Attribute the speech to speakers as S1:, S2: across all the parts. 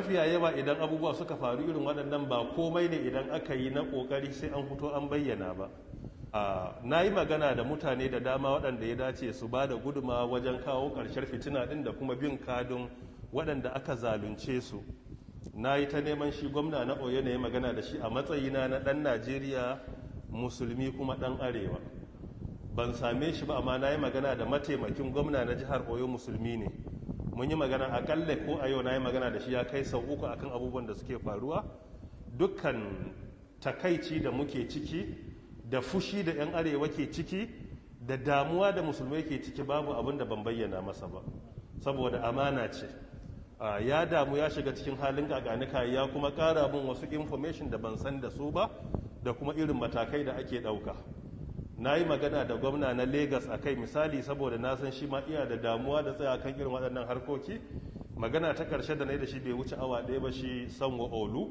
S1: Mafiya yawa idan abubuwa suka faru irin waɗannan, ba komai ne idan aka yi na ƙoƙari sai an fito an bayyana ba. Na yi magana da mutane da dama waɗanda ya dace su ba da guduma wajen kawo ƙarshen fitina ɗin da kuma bin kadun waɗanda aka zalunce su. Na yi ta neman shi gwamna na Oyo na yi magana da shi a matsayina na ɗan Najeriya, Musulmi, kuma ɗan Arewa. Ban same shi ba, amma na yi magana da mataimakin gwamna na jihar Oyo, Musulmi ne. Mun yi magana akalla ko a yau na yi magana da shi ya kai sau 3 akan abubuwan da suke faruwa. Dukkan takaici da muke ciki da fushi da 'yan Arewa ke ciki da damuwa da Musulmai ke ciki, babu abin da ban bayyana masa ba, saboda amana ce. Ya damu, ya shiga cikin halin kakanika, ya kuma kara mun wasu information da ban san da su ba da kuma irin matakai da ake ɗauka. Na yi magana da gwamna na Lagos a kai misali, saboda na san shi ma iya da damuwa da tsaya kan irin waɗannan harkoki. Magana ta ƙarshe da na yi da shi bai wuce awa 1 ba, shi Sanwo Olu.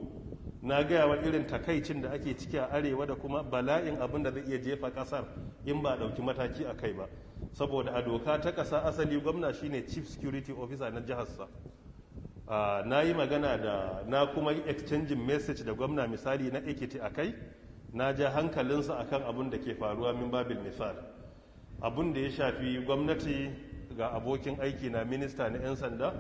S1: Na gaya wa irin takaicin da ake ciki a Arewa da kuma bala'in abin da zai iya jefa ƙasar in ba ɗauki mataki a kai ba, saboda a doka ta ƙasa asali gwamna shine chief security officer na jiharsa. Na yi magana da na kuma yi exchanging message da gwamna misali na Ekiti a kai. Na ja hankalinsa akan abin da ke faruwa. Min babil misal, abin da ya shafi gwamnati, ga abokin aiki na, minista na 'yan sanda,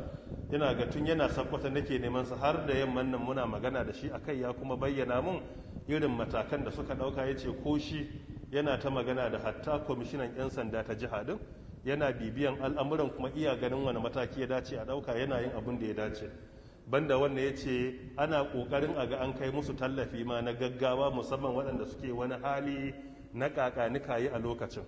S1: yana ga tun yana Sakkwata nake neman sa, har da yamman nan muna magana da shi akai, ya kuma bayyana mun irin matakan da suka dauka. Ya ce ko shi yana ta magana da hatta kwamishinan 'yan sanda ta jiha din, yana bibiyan al'amuran kuma iya ganin wani mataki ya dace a dauka, yana yin abin da ya dace. Banda wannan, ya ce ana kokarin a ga an kai musu tallafi ma na gaggawa, musamman waɗanda suke wani hali na kakanikayi a lokacin.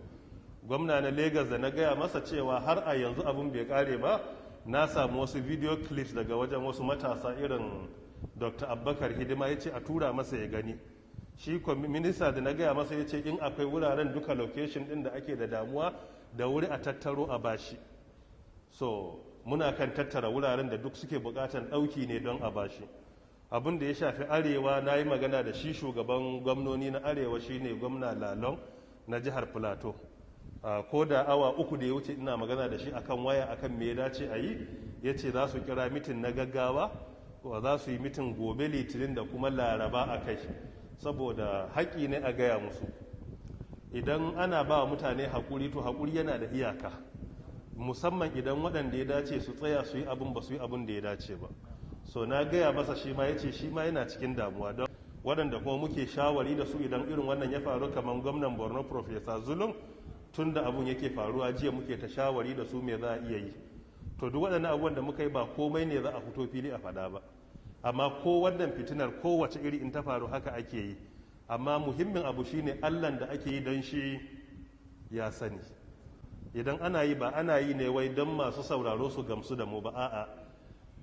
S1: Gwamna na Lagos da na gaya masa cewa har a yanzu abin bai kare ba, na samu wasu video clips daga wajen wasu matasa irin Dr. Abubakar Hidima, ya ce a tura masa ya gani. Shi minista da na gaya masa, ya ce in akwai wuraren duka location din da ake da damuwa, da wuri a tattaro a bashi. So muna kan tattara wuraren da duk suke bukatan dauki ne don a bashi. Abin da ya shafi Arewa, na yi magana da shi shugaban gwamnoni na Arewa, shine Gwamna Lalong na jihar Plateau. Ko da awa 3 da ya wuce ina magana da shi akan waya akan me ya dace a yi. Ya ce za su kira meeting na gaggawa, za su yi meeting gobe Litinin da kuma Laraba a kai, saboda haƙƙi ne a gaya musu. Idan ana ba mutane haƙuri, to haƙuri yana da iyaka, musamman idan waɗanda ya dace su tsaya su yi abin ba su yi abin da ya dace ba. So na gaya masa, shi ma ya ce shi ma yana cikin damuwa. Don waɗanda kuma muke shawari da su idan irin wannan ya faru, kamar gwamnan Borno, Professor Zulum, tun da abun yake faruwa jiya muke ta shawari da su me za a iya yi. To duk waɗannan abubuwan da muka yi, ba komai ne za a fito fili a faɗa ba, amma ko wannan fitinar kowace iri in ta faru, haka ake yi. Amma muhimmin abu shine Allan da ake yi don shi ya sani. Idan ana yi, ba ana yi ne wai don masu sauraro su gamsu da mu ba, a'a,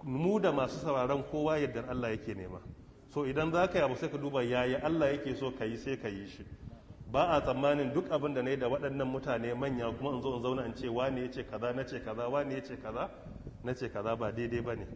S1: mu da masu sauraron kowa yardar Allah yake nema. So idan za ka yi abu, sai ka duba yaya Allah yake so ka yi, sai ka yi shi. Ba a tsammanin duk abin da na yi da waɗannan mutane manya kuma in zo in zauna in ce wane ya ce kaza, na ce kaza, wane ya ce kaza, na ce kaza, ba daidai ba ne.